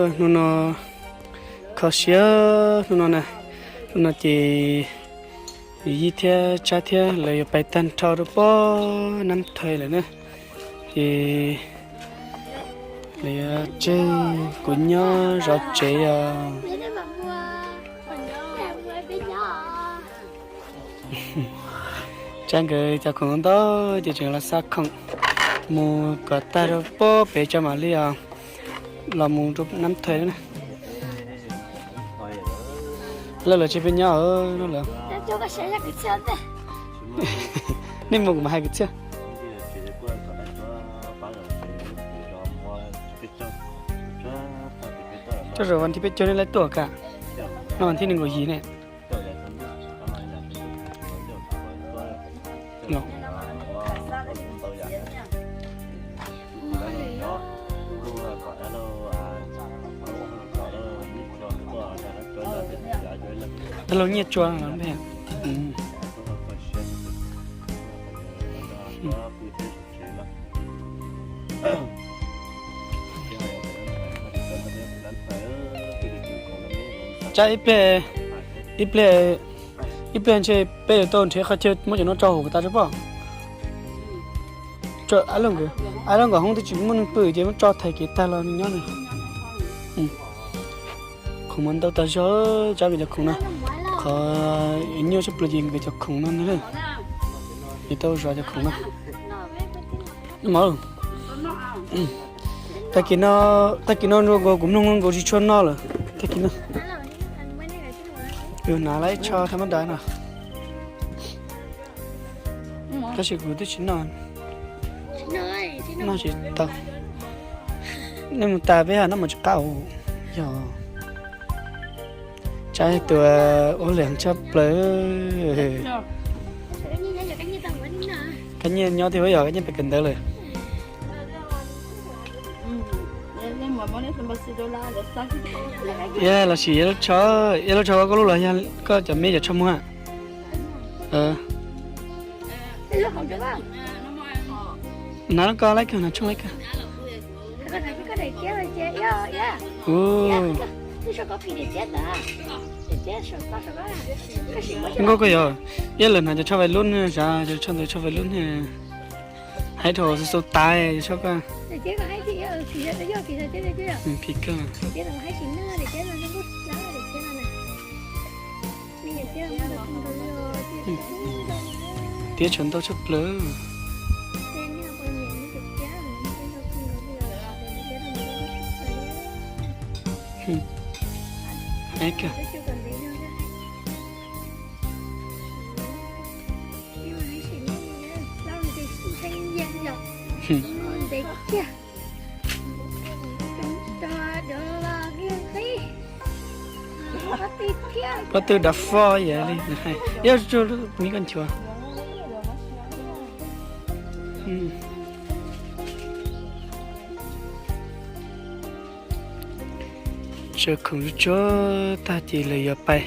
Hnub no kho siab hnub no na, hnub no ces yawm yij thiab Tsab thiab lawv yuav pais tag nrho rau pem Nab Thai lawm na, ces lawv yuav tseg kuv nyob zov tsev os. Tsab nkawd cov khoom ntau ces tseem los xa khoom mus kom tag rau pem tso mam li os, los mus rau Nab Thai na. Lawv los tsis peb nyob lawm. Nej mus kuv mam hais kwv txhiaj. Tso zaum vas thib peb caug nej laib tuaj kam, no vas thib nees nkaum yim ne. Tab laj nyiaj tsua no. Tsab ib pliag, ib pliag, ib pliag ntshe peb yuav tau nrhiav qhov chaw muab cov no tso hauv tas tso pom. Ab laj nkawd hoob twb tsis muaj neeg pw ces muab tso thaiv kev tag los nws nyob na. Khoom mas ntau tas zog, Tsab nkawd cov khoom no, qhov nyuaj tshaj plaws ces nkawd cov khoom no na. Yuav tau zov cov khoom no. Tag kis no, tag kis no nkaus kuv mloog nkaus tsis tshua noj lawm tag kis no. Yus hnav lawm ib tsho tha mab dais no. Tab sis kuv twb tsis noj, noj tsis tau. Nej mus tas peb ha noj mas tsis qab. Yog Tsab tus ua lwm tshaj plaws. Kab nyiaj nyob twg ua yog kab nyiaj pem kawm ntawv lawm. Yog los sis yog lub tsho, yog lub tsho koj lub los yog koj cov me cov tsho muag. Hnav koj laib kawg, hnav tshooj laib kawg. Nkauj koj yog, yog lawm hnav cov tsho vais lub ne, sav cov tsho ntawd tsho vais lub ne. Hais rau xu xu tas cov tsho koj. Phim kawg. Tiab tshav ntuj tshaj plaws. Kawg. Pob tw dav fo yam li, ib tug me koj nchuav. Tsaws khoom tsuag tsuag tag ces lawv yuav pais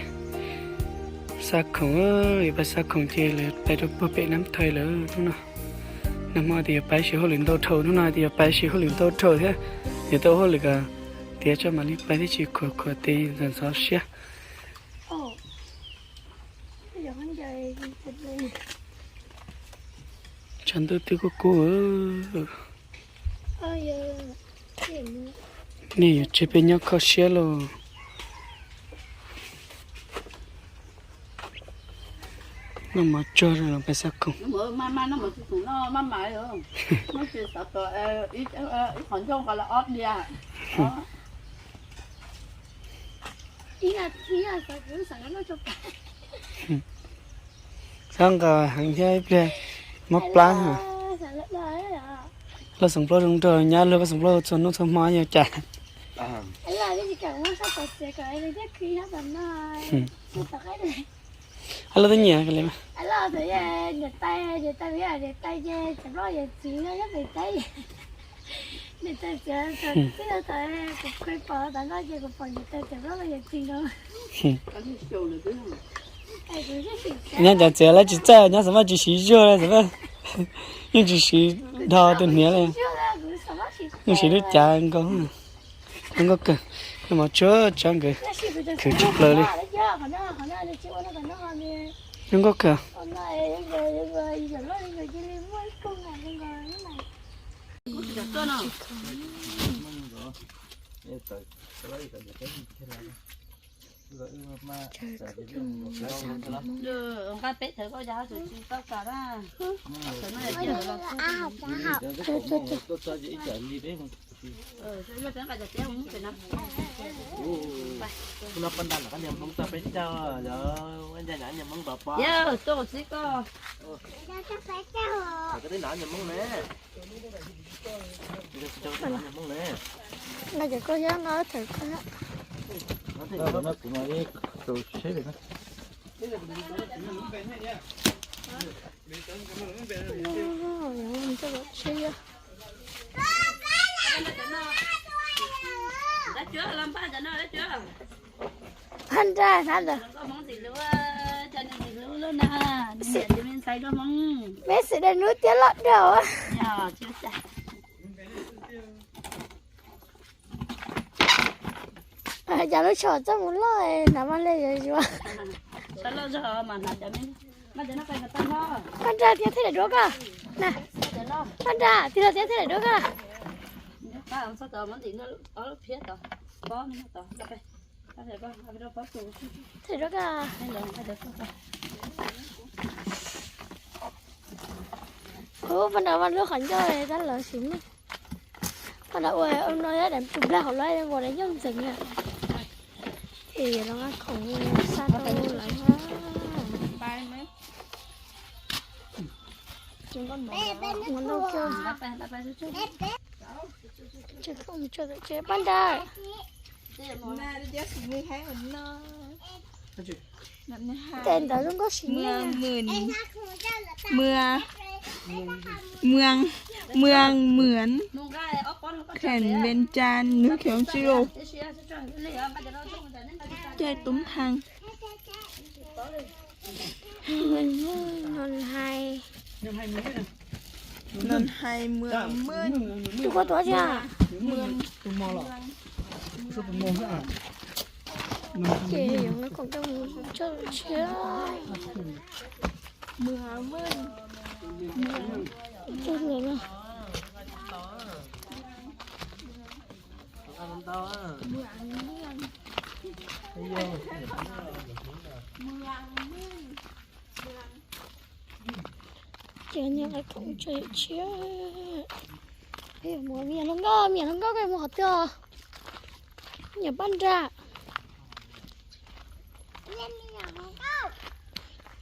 xa khoom, yuav pais xa khoom ces lawv pais rau puag pem Nab Thai lawm hnub no. Nag hmo tias yuav pais siv hauj lwm ntau dhau, hnub no tias yuav pais siv hauj lwm ntau dhau thiab, yuav tau hauj lwm kom tiav tso mam li pais thiab tsis khuav khuav tes ntxhov ntxhov siab. Tshav ntuj twb kub kub. Nej yuav tseg peb nyob kho siab lauj. Noj mov tsuag los pais xa khoom. Txhob nqa heev thiab ib pliag mob plab. Luag xeem Nplog zoo nraug nyab luag, koj xeem Nplog txhua hnub txhua hmo yog cas? Luag twb nyiam li. Nyob cov txiav lawv tsis txawj, nyob xav mas tsis siv zuag li, xav mas yeej tsis siv dhos tus hniav li, yeej siv lub cav nkaus. Zoo nkauj kawg, noj mov tsuag tsuag nkawd khwv tshaj plaws li. Zoo nkauj kawg. Nqa cov koj thiab nqa thawm koj. Phab nra hnab ntawd. Peb xwm daim nub tiab loj dawb. Cas lub tsho txawj mus loj, hnav mas le yuav yuav. Phab nra tias thiaj li duab koj. Phab nra tias thiaj li duab koj. Thiaj li duab koj. Ub, pab nra mas lub qhov ncauj tab lawv sim neej. Pab nra ua no yog daim tus nplag hauv lawv ua daim ncauj ntxeev na. Es yuav los nqa khoom xa rau lawv. Mus ntau kawg. Tsev pab nra. Tes ntawd zoo nkauj sim neej. Mường Mường Mươn, thành Vientiane, nước Khiêng Siro, Cai Tuấn Thăng. Non hais, non hais mường mươn. Tus koj tuav thiab. Mường, ces yuav nqa khoom coj mus tso tshiab. Mường mươn. Ces nqa khoom tso tshiab. Mus, me nyuam hluas nkauj, me nyuam hluas nkauj, koj mus qhov twg? Me nyuam pab nra.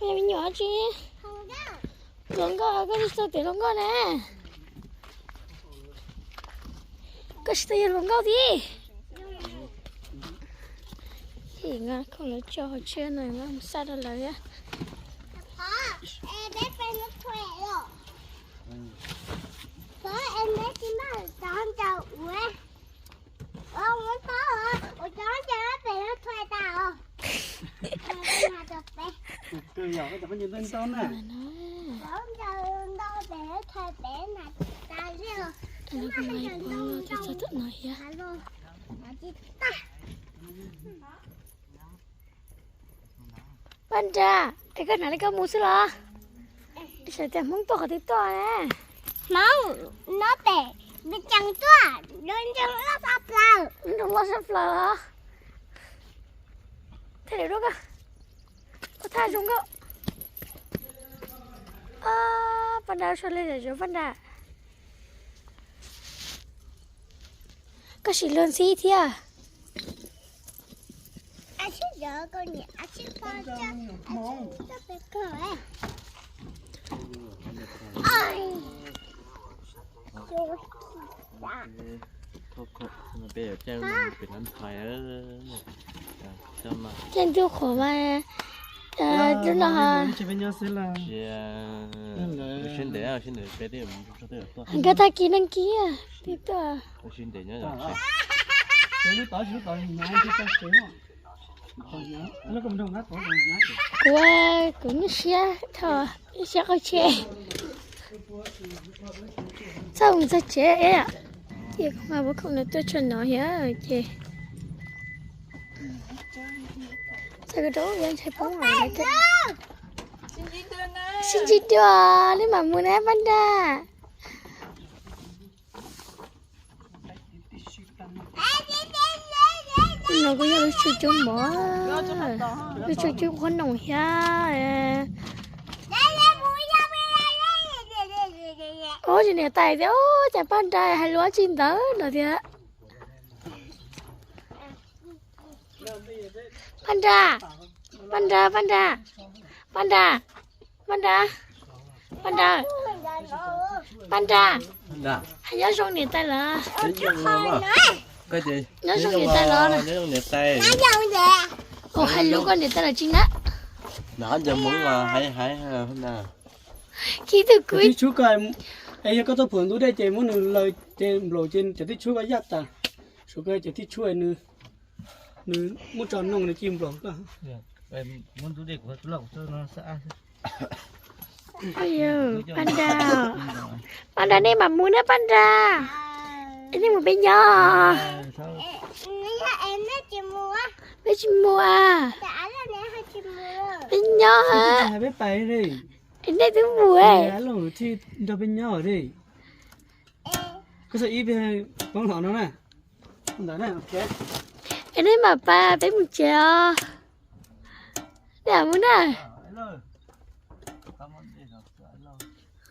Me nyuam dab tsi? Hluas nkauj, koj tsis tau tias hluas nkauj na. Koj tsis tau yog hluas nkauj tiag. Nqa khoom lawv tso hauv tshiab no, xa rau lawv. Pab nra, es koj hnav li koj mus xwb los? Sawv tias Hmoob tuaj qhov twg tuaj ne? Hmoob, no pem, nws tseem tuaj, nws nroog loj tshaj plaws. Nroog loj tshaj plaws os. Thiaj li duab koj. Ua thaj zoo nkauj. Pab nra, sau li zam zuav pab nra. Koj sim luag ntxhi thiab. Ces ntu qhuav mas, lub no, nkag tag kis neeg kis twb tuaj. Kuv, kuv nyuaj siab tho, nyuaj siab qaug tsheb. Txog mus txog tsev. Ces kuv nqa pov khoom no tuaj tso no thiab ces txawm rau yeej ntshai poob los sib ntsib dua, nej mam mus na Paj Nra. No kuj yog lub tswb cub mov, lub tswb cub qhob noom thiab. Ub, tsis niam tais tias, ub, cas Paj Nra hais lus tsis ntawd no tias. Paj Nra, Paj Nra, Paj Nra, Paj Nra, Paj Nra, Paj Nra, Paj Nra, hais nyob zoo niam tais lawm. Nyob zoo niam tais lawm. Ua hais lus koj niam tais lawm tsis na. Khib twg kuv. Yog koj tuaj phom ntub dej ces muab nws laws ces nplaum ces cov tib tshub koj yaj tas. Suav koj cov tib tshub nws, nws muab tso noog nws ci nplaum koj. Paj Nra, Paj Nra nej mam mus na Paj Nra. Nej mus peb nyob. Peb tsis mus a. Peb nyob. Nej twb mus. Nrog peb nyob. Es nej mam pab peb mus tsev os. Nej mam mus na.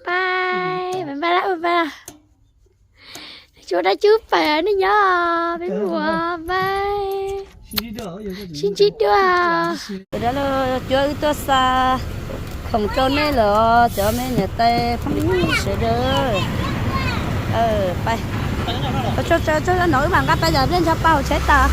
Pab, pab, pab. Tsuas dab cub pab nej nyob, peb mus pab. Sib ntsib dua. Cuab wb tuaj xa khoom rau nej lawm os cov me niam tais phooj ywg sawv daws. Pais, tsuag tsuag no wb mam nqa pais yam pliag ntsha pa hauv tsheb tas.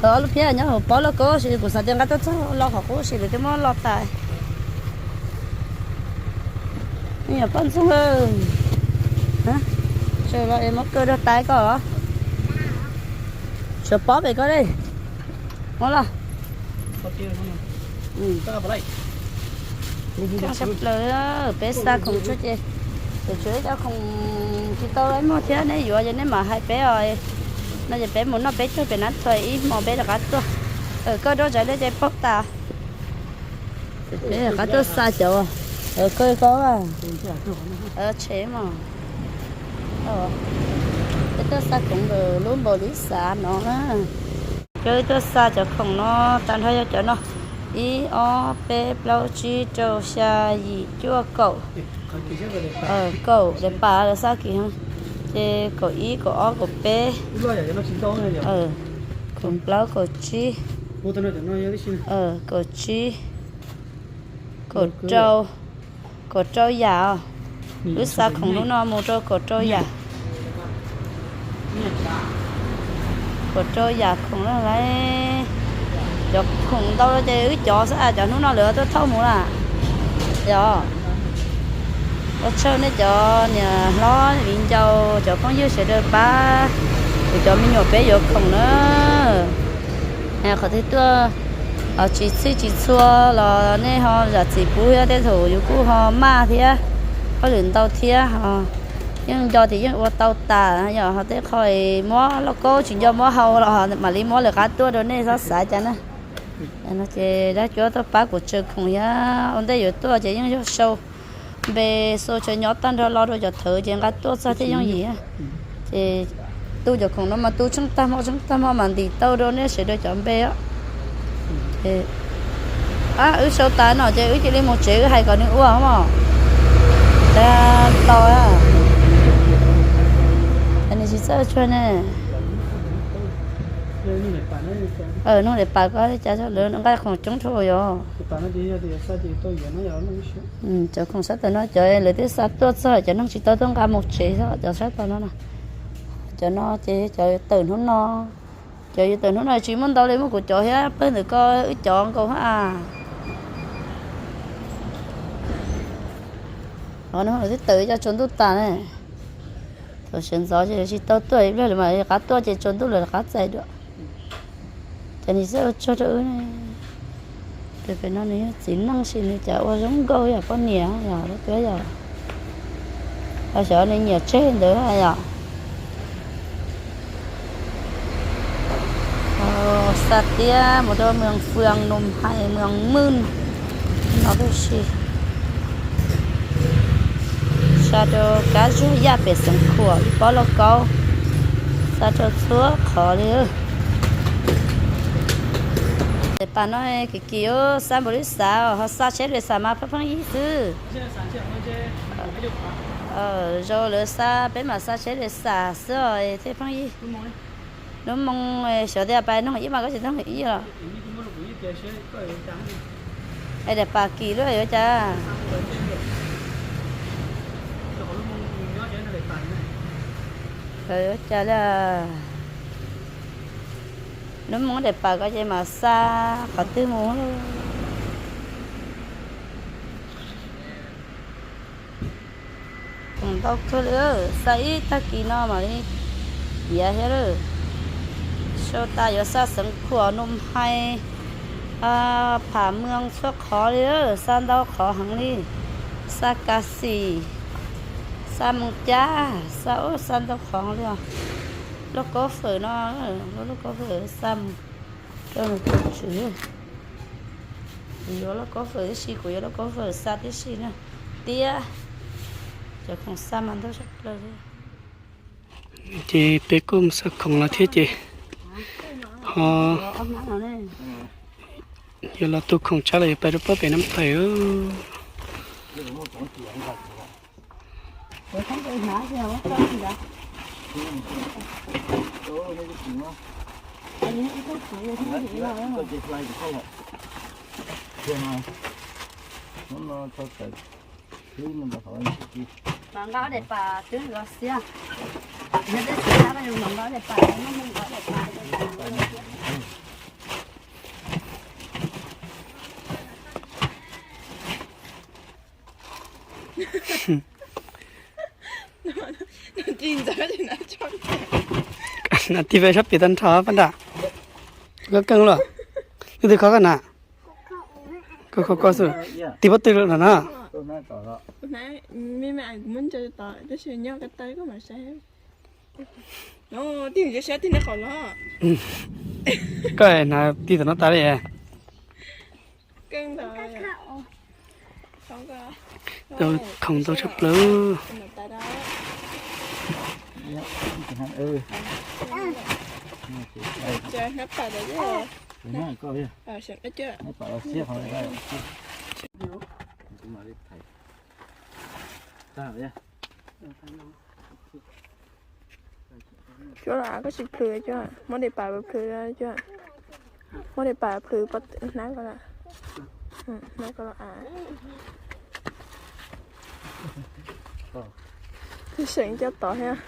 Ob lub phiab nyob hauv pob lauj kaub si, kuv xav tias nqa tuaj txog lo qhov qub si lawv twb muab lo tas. Poj ntxoog, sawv los es muab kaw rau tais koj. Sawv pob pem koj dej. Muab los. Plaws, peb xa khoom tsuag ces, ces tshuav ib co khoom tsis tau muag thiab, nej yuav ces nej mam hais peb os. No ces peb mus noj peb caug pem nab txhua ib hmo peb rov qab tuaj. Koj rau tsaiv dej ces paug tas. Peb rov qab tuaj xa cov, koj, koj, tshem mas. Peb tuaj xa khoom lub npaum li xav no na. Peb tuaj xa cov khoom no, tag nrho yog cov no, ib ob peb plaub tsib rau xya yim cuaj kaum. Kaum daim pam lawv xa kim heev, ces kaum ib kaum ob kaum peb, kaum plaub kaum tsib, kaum tsib, kaum rau, kaum rau yam os. Wb xa khoom hnub no mus rau kaum rau yam. Kaum rau yam khoom na. Cov khoom ntau ces wb cov xwb, cov hnub no lawv tuaj thauj mus na. Yog, ua tsaug nej cov niam hlob viv ncaus, cov phooj ywg sawv daws pab kuv cov me nyuam peb yuav khoom na. Qhov twg tuaj tsis txhij tsis txhua los nej ho zam txim pub thiab, tej thaum yus kuj ho maj thiab, hauj lwm ntau thiab. Yeej nco tias yeej ua tau tas, yog ho tej qho muab lauj kaub tsis nco muab hau los mam li muab lawv qab tuaj rau nej txhob xav cas na. Ces dab cuab tuaj pab kuv tsaws khoom thiab, ua ntej yuav tuaj ces yeej yog sau npe, sau chaw nyob tag nrho los rau cov thawv ces nqa tuaj txog thiaj yooj yim. Ces tu cov khoom no mas tu tsheej tag hmo tsheej tag hmo mas ntim tau rau nej sawv daws cov npe os. Wb sau tas no ces wb cia li mus tsev, wb hais kom nws ua mog. Tau, nws tsis txawj tsuag ne. Nug daim pam ko cas lawv nqa khoom coob dhau yog. Cov khoom sab tod no cov lawv twb xa tuaj txog, cov neeg tsis tau tuaj nqa mus tsev xwb, cov sab tod no. Cov no ces cov tawm hnub no, cov yuav tawm hnub no tsis muaj ntau li, muaj kuv cov thiab pawg ntawm ko wb cov nkaus a. Hnub no twb tawm cov tsaus ntuj tas ne. Thaum sawv ntxov ces tsis tau tuaj ib pliag, lawv mam li rov qab tuaj ces tsaus ntuj lawv rov qab txais dua. Ces nws xav ua tsaug rau wb, Pem no nws yog txiv neej sis nws cas ua zoo nkauj yom poj niam yom, lub tuab yom. Xyov nws nyiam tseg ntawd yom. Xa tiab mus rau Mường Phường, Num Hais, Mường Mưn no tib si. Xa rau Kab Zuag Yaj pem Xeev Khuam ib pob lauj kaub. Xa rau txhua qhov li. Daim pam no kim kim, xa npaum li xav, ho xa tsheb li xav mas pheej pheej yig xwb. Zoo lawv xa peb mam xa tsheb li xav xwb os tej pheej yig. Hnub moo xyov tias pais noog ib mas koj tsis noog ib los. Es daim pam kim lub yuav cas, yuav cas li. Hnub moo daim pam ko ces mam xa qhov twg mus. Ntau kawg li, xa ib tag kis no mam li tiav thiab lawm. Sau tas yuav xa Xeev Khuam, Num Hais, Pham Mws txhua qhov li, xa ntau qhov heev li. Xa Kas Xis, xa Moos Cab, xa ub xa ntau qhov li os. Lauj kaub fawm no, lauj kaub fawm xa mus rau nws tus tswv. Kuv yuav lauj kaub fawm tib si, kuv yuav lauj kaub fawm xa tib si na. Tiab, cov khoom xa mas ntau tshaj plaws. Ces peb kuj mus xa khoom los thiab ces ho yuav los tu khoom tsab los yuav pais rau pob pem Nam Thaim. Mas nqa daim pam twb los xiab, yog teb tsis tab mas nqa daim pam no mus nqa daim pam. Nas tig peb sab pim tag nrho pab nram. Koj keej luaj. Leej twg kho koj na? Koj kho koj xwb. Tig pob tw lawm na. Koj hnav tig tom no tas li. Tau khoom ntau tshaj plaws. Cuab los koj tsis plhws cuab, muab daim pam plhws cuab, muab daim pam plhws pob hnab ko, hnab ko los av. Twb seem coj tod thiab.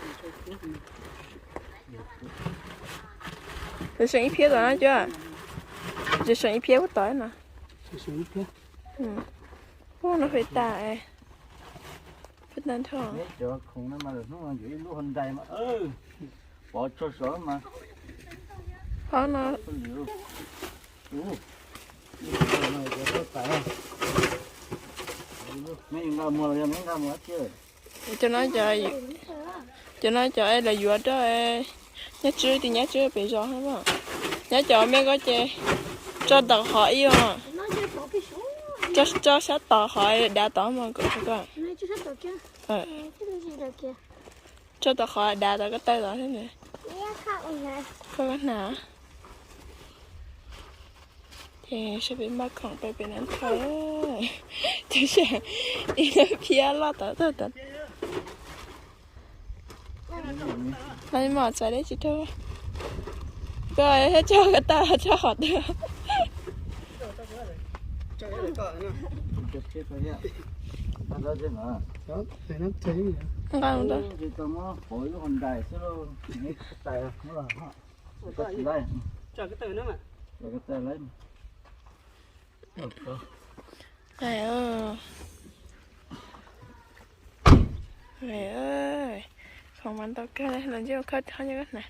Twb seem ib phiab tod na cuab, twb seem ib phiab puag tod no. Ub, no fais tas, fais tas nrho. Pov tso saum mas. Qhov no. Cov no, cov no cov lawv yuav rau nyab tswb, tis nyab tswb pem zos. Nyob cov me ko ces tso tau qhov ib, tso sab tod qhov dav tod mas. Tso tau qhov dav tod ko taw tod. Koj hnav. Ces sawv pem npaj khoom pem pem Nam Thaim. Ib lub phiab loj tod tod tod. Lawv mom txais deb tsis raug. Koj thiaj tso ko taw tso qhov twg? Nqa mus tau. Khoom mas ntau kawg, los ntsej muag khawb rau nyob na.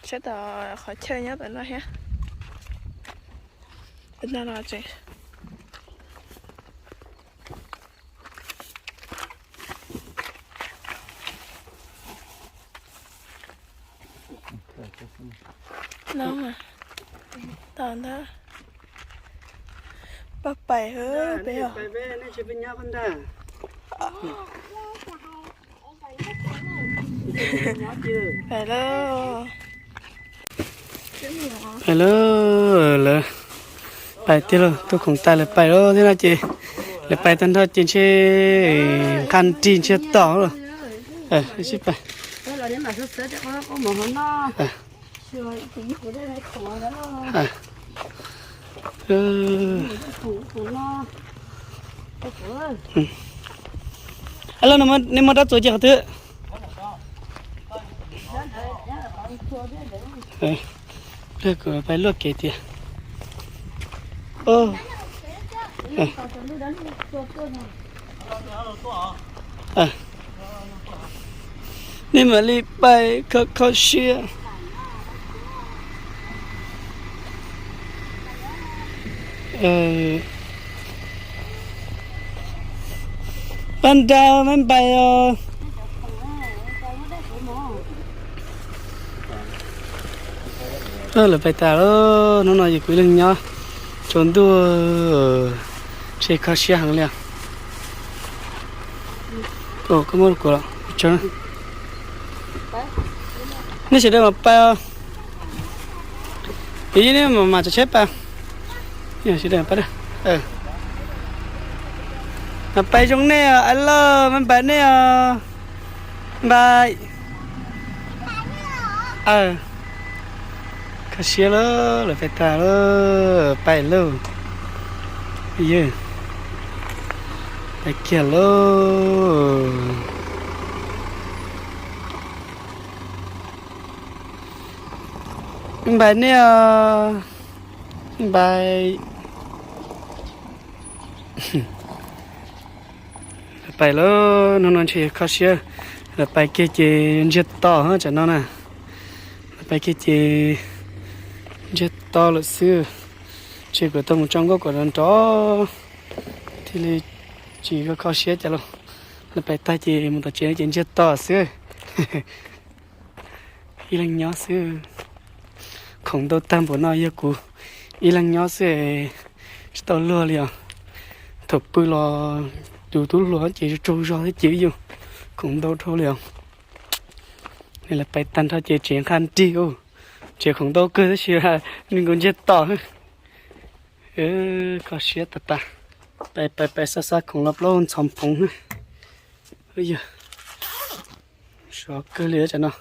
Saib tom qhov chaw nyob tom no thiab. Tom no los tseem Pab pais peb os. Pais lawm. Pais lawm, lawv pais tiag lauj, tuaj khoom tas lawv pais lawm thiab no ces lawv pais tag nrho ces ntshe nqha nrig ntshe tom lawm. Sib pais. Lawm, nej muaj rab txuas cia qhov twg? Pliag kuv pais luaj kev tiag. Nej mam li pais kho kho siab. Pab nrau, pab npais os. Lawv pais tas lawm, hnub no yog kuv ib leeg nyob tsaus ntuj, ntshe kho siab heev li os. Nej sawv daws mam pais os. Yog nej mam tso tsheb pais. Sawv daws pais, mam pais zoo nej os, a loj, mam pais nej os. Npais. Kho siab lawm, lawv pais tas lawm, pais lauj. Yog, pais kiag lauj. Npais nej os. Npais. Lawv pais lawm, hnub no ntshe kho siab. Lawv pais kiag ces ntsiag to tsam no na. Lawv pais kiag ces ntsiag to lawm xwb. Ntshe kuv tau mus tso nkauj kom nrov nrov thiaj li tsis kho siab cas lauj. Lawv pais tag ces mus tom tsev ces ntsiag to xwb. Ib leeg nyob xwb. Khoom ntau tag npaum no yog kuv ib leeg nyob xwb, tsis tau luag li os. Thaum pw los tus tub hluas ces tsaug zog thiab ces yus khoom ntau dhau li os. Lawv pais tag nrho ces tsev nqha nrig, tsev khoom ntau kawg tab sis nws nkaus ntsiag to. Kho siab tas tas. Pais pais pais xa xa khoom los plaub ntxhov phoov na. Yog sov kawg li tsam no.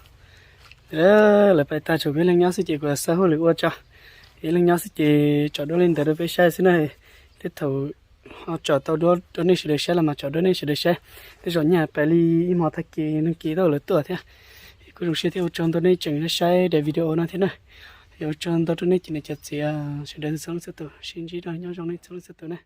Lawv pais tag tshuav kuv ib leeg nyob xwb ces kuv xa hauj lwm ua tso. Ib leeg nyob xwb ces tsom duab li ntawd rau peb saib xwb na. Tej thaum ho tsom tau duab rau nej sawv daws saib los mas tsom duab nej sawv daws saib. Tej zaum nyaj pais li ib hmo tag kis neeg kis tau lawv tuaj thiab. Kuv zoo siab thiab ua tsaug ntau nej tseem saib daim video no thiab na. Yog ua tsaug ntau rau nej cov niam cov txiv sawv daws txhua leej txhua tus, sib ntsib dua, nyob zoo nej txhua leej txhua tus na.